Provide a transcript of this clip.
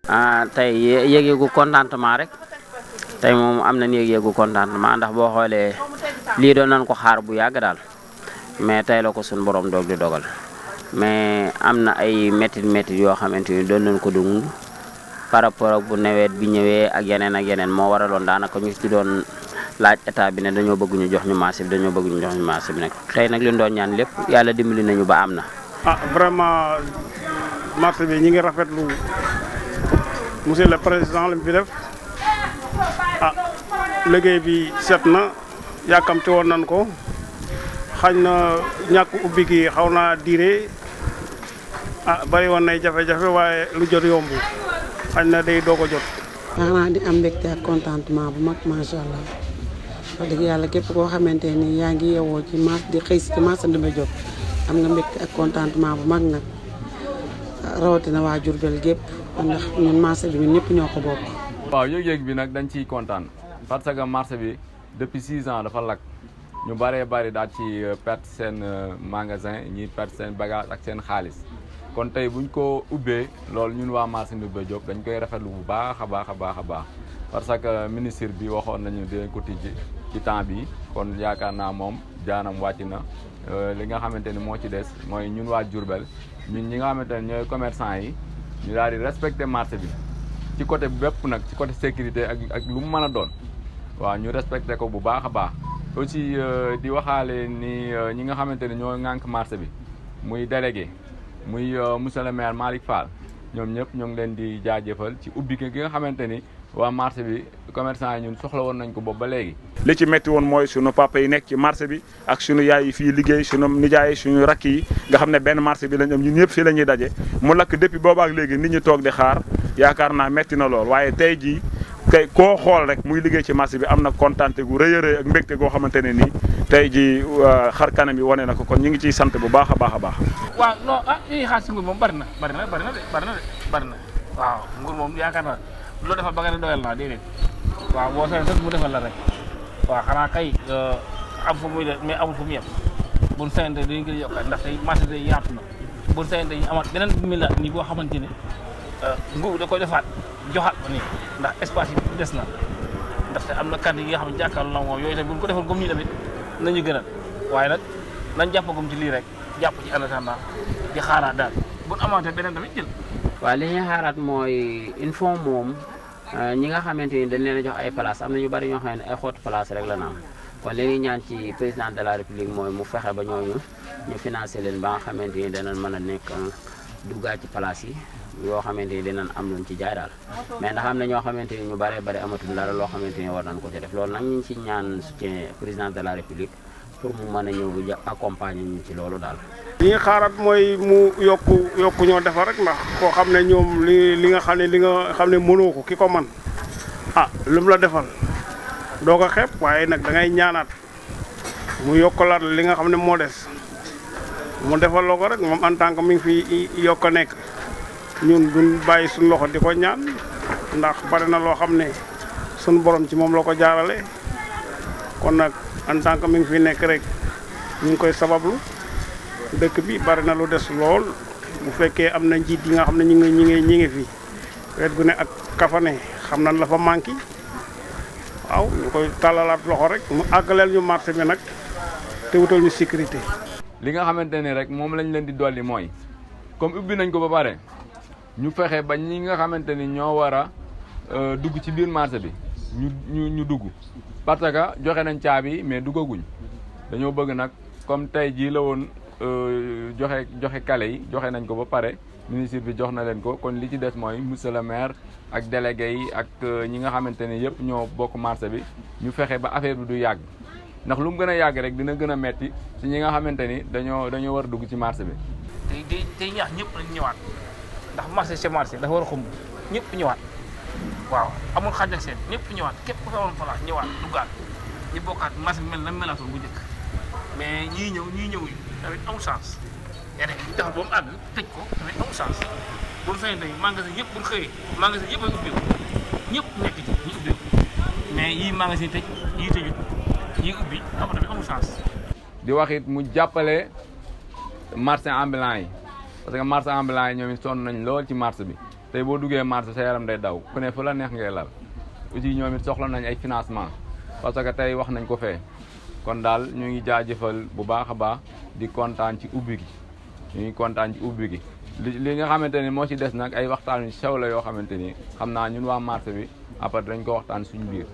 tey yëg-yëgu contentement rek tey moom am nañu yëg-yëgu contentement ndax boo xoolee lii doon nañ ko xaar bu yàgg daal mais tey la ko suñu borom doog di dogal mais am na ay métit yoo xamante ni doon nañ ko dund par rapport ak bu nawet bi ñëwee ak yeneen moo waraloon daanaka ñu ci doon laaj état bi ne dañoo bëgg ñu jox ñu marché bi nag xëy nag li ñu doon ñaan lépp yàlla dimbali nañu ba am na. Vraiment marché bi ñi ngi rafetlu monsieur le président li mu fi def liggéey bi set na yàkkamti woon nañ ko xañ na ñàkk ubbi gi xaw naa diire bari woon nay jafe-jafe waaye lu jot yomb xañ na day doog a jot. xanaa di am mbégte ak contentement bu mag macha allah wax dëgg yàlla képp koo xamante ni yaa ngi yeewoo ci marché di xëy si ci marché Ndoumbé Diop am nga mbégte ak contentement bu mag nag rawatina waa Diourbel gépp ndax ñun marché bi ñun ñëpp ñoo ko bokk. waaw yëg-yëg bi nag dañ ciy kontaan parce que marché bi depuis 6 ans dafa lakk ñu bari daal ci perte seen magasin ñi perte seen bagage ak seen xaalis kon tey buñ ko ubbee loolu ñun waa marché Ndoumbé Diop dañ koy rafetlu bu baax a baax parce que ministre bi waxoon nañu dinañ ko tijji ci temps bi kon yaakaar naa moom jaanam wàcc na li nga xamante ni moo ci des mooy ñun waa Diourbel ñun ñi nga xamante ne ñooy commerçant yi ñu daal di respecter marché bi ci côté bépp nag ci côté sécurité ak lu mu mën a doon waaw ñu respecté ko bu baax a baax aussi di waxaale ni ñi nga xamante ne ñoo ŋànk marché bi muy délégué muy monsieur le maire Malick Fall ñoom ñëpp ñoo ngi leen di jaajëfal ci ubbi gi nga xamante ni waa marché bi commerçant yi ñun soxla woon nañ ko boobu ba léegi. li ci métti woon mooy sunu papa yi nekk ci marché bi ak sunu yaay yi fii liggéey sunu nijaay sunu rakk yi nga xam ne benn marché bi lañ am ñun ñëpp fii la ñuy daje mu lakk depuis boobaak léegi nit ñi toog di xaar yaakaar naa métti na lool waaye tey jii koo xool rek muy liggéey ci marché bi am na kontaante gu rëy a rëy ak mbégte goo xamante ne nii tey jii xar kanam yi wane na ko kon ñu ngi ciy sant bu baax a baax a baax. waaw non yooyu xaar si nguur moom bari na waaw nguur moom yaakaar naa loo defal ba nga ne doyal naa déedéet waaw boo seen sax mu defal la rek waaw xanaa kay am fu muy def mais amul fu mu yem buñ sayante dañu gën a yokkaat ndax tey marché day yaatu na buñ sayante dañu amaat beneen mila nii boo xamante ne nguur da koy defaat joxaat ko nii ndax espace yi des na ndaxte am na kàddu yi nga xam ne jàkkaarloo na moom yooyu tamit buñ ko defoon comme nii tamit nañu gënal waaye nag nañ jàppagum ci lii rek jàpp ci en attendant di xaaraat daal buñ amaatee beneen tamit jël. waaw li ñuy xaaraat mooy il faut moom ñi nga xamante ni dañ leen a jox ay place am na ñu bari ñoo xam ne ay xottu place rek la na am kon li ñuy ñaan ci président de la république mooy mu fexe ba ñooñu ñu financé leen ba nga xamante ni danañ mën a nekk duggaat ci place yi yoo xamante ni dinañ am luñ ci jaay daal mais ndax am na ñoo xamante ni ñu bari amatul dara loo xamante ni war nañ ko ci def loolu nag ñu ngi ci ñaan soutien président de la république pour mu mën a ñëw accompagner ñu ci loolu daal. li nga xaaraat mooy mu yokku ñoo defar rek ndax koo xam ne ñoom li nga xam ne mënoo ko ki ko man lu mu la defal doo ko xeeb waaye nag da ngay ñaanaat mu yokkalaat li nga xam ne moo des mu defal loo ko rek moom en tant que mi ngi fi yokk a nekk ñun duñ bàyyi suñu loxo di ko ñaan ndax bari na loo xam ne suñu borom ci moom la ko jaarale kon nag en tant que mi ngi fi nekk rek ñu ngi koy sabablu dëkk bi bari na lu des lool bu fekkee am na njiit yi nga xam ne ñi ngi fi wet gu ne ak kafane xam nañ la fa manqué waaw ñu koy tàllalaat loxo rek mu àggaleel ñu marché bi nag te wutal ñu sécurité. li nga xamante ne rek moom lañ leen di dolli mooy comme ubbi nañ ko ba pare ñu fexe ba ñi nga xamante ni ñoo war a dugg ci biir marché bi ñu dugg parce que joxe nañ caabi mais duggaguñ dañoo bëgg nag comme tey jii la woon joxe kale yi joxe nañ ko ba pare ministre bi jox na leen ko kon li ci des mooy monsieur le maire ak délégué yi ak ñi nga xamante ne yëpp ñoo bokk marché bi ñu fexe ba affaire bi du yàgg ndax lu mu gën a yàgg rek dina gën a metti ci ñi nga xamante ni dañoo war a dugg ci marché bi. tey ñaax ñëpp nañ ñëwaat ndax marché c'est marché dafa war a xumb ñëpp ñëwaat waaw amul xaaj ak seen ñëpp ñëwaat képp ku fi amoon place ñëwaat duggaat ñu bokkaat marché bi mel na melatoon bu njëkk mais ñii ñëw tamit amul chance yaa ngi taxaw ba mu àgg tëj ko tamit amul chance bu ñu fayee tey magasin yëpp bu ñu xëyee magasin yëpp a ubbi ko ñëpp nekk ci ñu ubbi ko mais yii magasin tëj yii tëjut yii ubbi am tamit amul chance. di wax it mu jàppale marché ambulant yi parce que marché ambulant yi ñoom it sonn nañ lool ci marché bi tey boo duggee marché sa yaram day daw ku ne fu la neex ngay lal aussi ñoom it soxla nañ ay financement parce que tey wax nañ ko fee kon daal ñu ngi jaajëfal bu baax a baax di kontaan ci ubbi gi ñu ngi kontaan ci ubbi gi li nga xamante ni moo ci des nag ay waxtaan yu sew la yoo xamante ni xam naa ñun waa marché bi après dañ ko waxtaan suñu biir